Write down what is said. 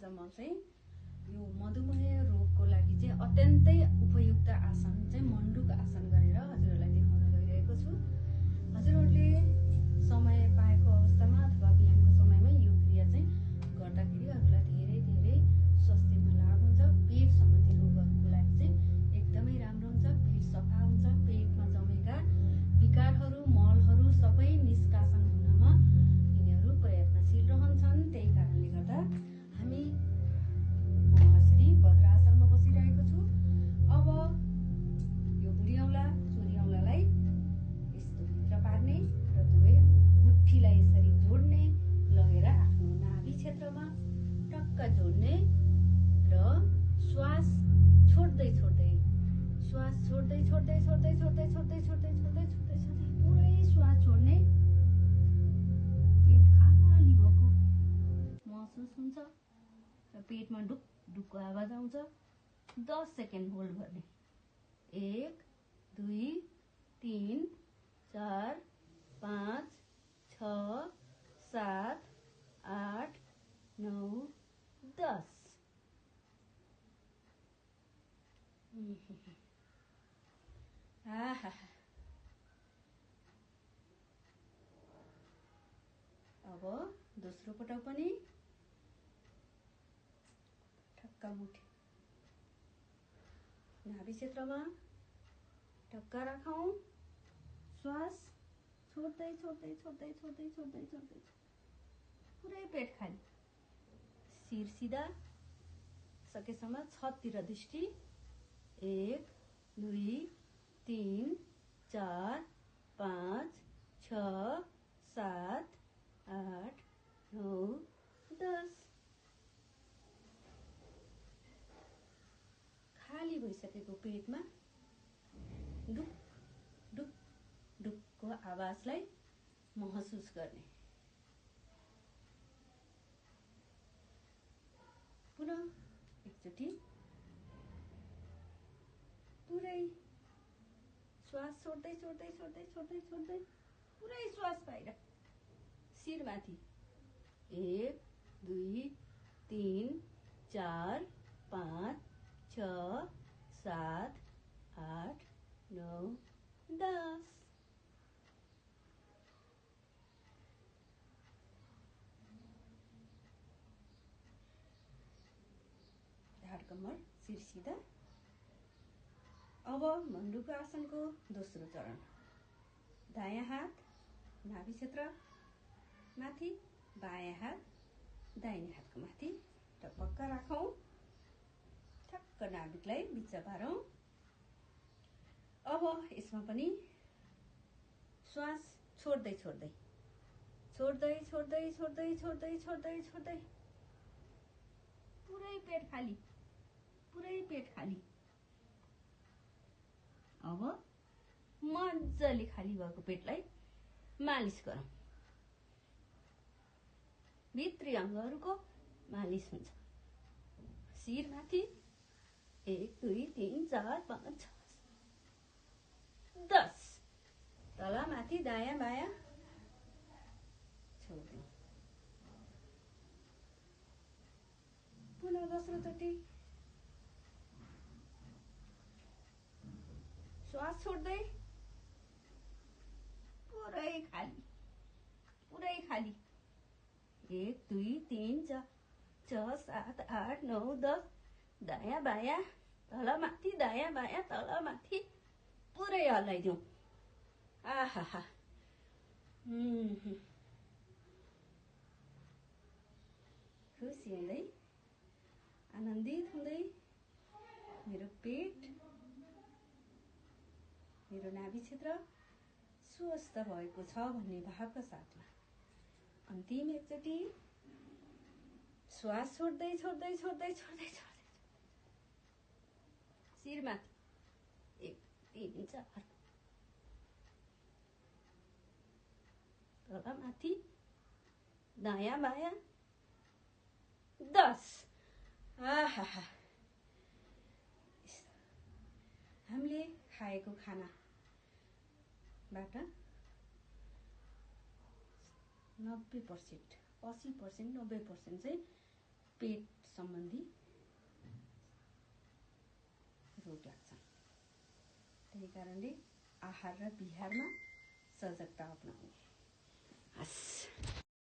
दिनसम्म चाहिँ यो मधुमेह रोगको लागि चाहिँ अत्यन्तै उपयुक्त आसन चाहिँ मण्डुक आसन गरेर हजुरहरूलाई देखाउन गइरहेको छु। हजुरहरूले समय पाएको अवस्थामा अथवा बिहानको समयमा यो क्रिया चाहिँ गर्दाखेरि हजुरलाई धेरै धेरै स्वास्थ्यमा लाभ हुन्छ। पेट सम्बन्धी रोगहरूको लागि चाहिँ एकदमै राम्रो हुन्छ। पेट सफा हुन्छ। पेटमा जमेका विकारहरू मलहरू सबै निष्कासन हुनमा यिनीहरू प्रयत्नशील रहन्छन्। त्यही कारणले गर्दा हामी यसरी वज्रासनमा बसिरहेको छु। अब यो बुढी औँला चोरी औँलालाई यस्तो भित्र पार्ने र दुवै मुठीलाई यसरी जोड्ने, लगेर आफ्नो नाभि क्षेत्रमा टक्क जोड्ने र श्वास छोड्दै छोड्दै पुरै श्वास छोड्ने। पेट खाली भएको महसुस हुन्छ र पेटमा ढुक ढुकको आवाज आउँछ। 10 सेकेन्ड होल्ड गर्ने। 1 2 3 4 5 6 7 8 9 10। आहा, अब दोस्रो पटक पनि ठक्क मुठी नाभि क्षेत्रमा टक्क राखौं। श्वास छोड्दै पुरै पेट खाली। शिर सिधा, सकेसम्म छततिर दृष्टि। 1 2 3 4 5 6 7 8 9 10। खाली भइसकेको पेटमा डुक डुक डुकको आवाजलाई महसुस गर्ने। पुनः एकचोटि पुरै श्वास छोड्दै पुरै श्वास बाहिर। शिर माथि। 1 2 3 4 5 6 7 8 9 10। ढाड कम्मर, शिर सिधा। अब मण्डुक आसनको दोस्रो चरण। दायाँ हात नाभि क्षेत्र माथि, बायाँ हात दाहिने हातको माथि टपक्क राखौं। ठक्क नाभिकलाई बिच पारौं। अब यसमा पनि श्वास छोड्दै पुरै पेट खाली। अब मजाले खाली भएको पेटलाई मालिस गरौं। भित्री अङ्गहरूको मालिस हुन्छ। शिर माथि। 1 2 3 4 5 6 10। तल माथि दायाँ बायाँ छोड्दिउँ। पुनः दोस्रो चोटि श्वास छोड्दै पुरै खाली। 1 2 3 4 6 7 8 9 10। दायाँ बायाँ तल माथि दायाँ बायाँ तल माथि पुरै हल्लाइदिउँ। आहा, खुसी हुँदै आनन्दित हुँदै मेरो पेट मेरो नाभि क्षेत्र स्वस्थ भएको छ भन्ने भावका साथमा अन्तिम एकचोटि श्वास छोड्दै शिर माथि। 1 3 4 तल माथि दायाँ बायाँ 10। आहा, हामीले खाएको खानाबाट 90%, 80%, 90% चाहिँ पेट सम्बन्धी रोग लाग्छ। त्यही कारणले आहार र विहारमा सजगता अपनाउनु। हस्।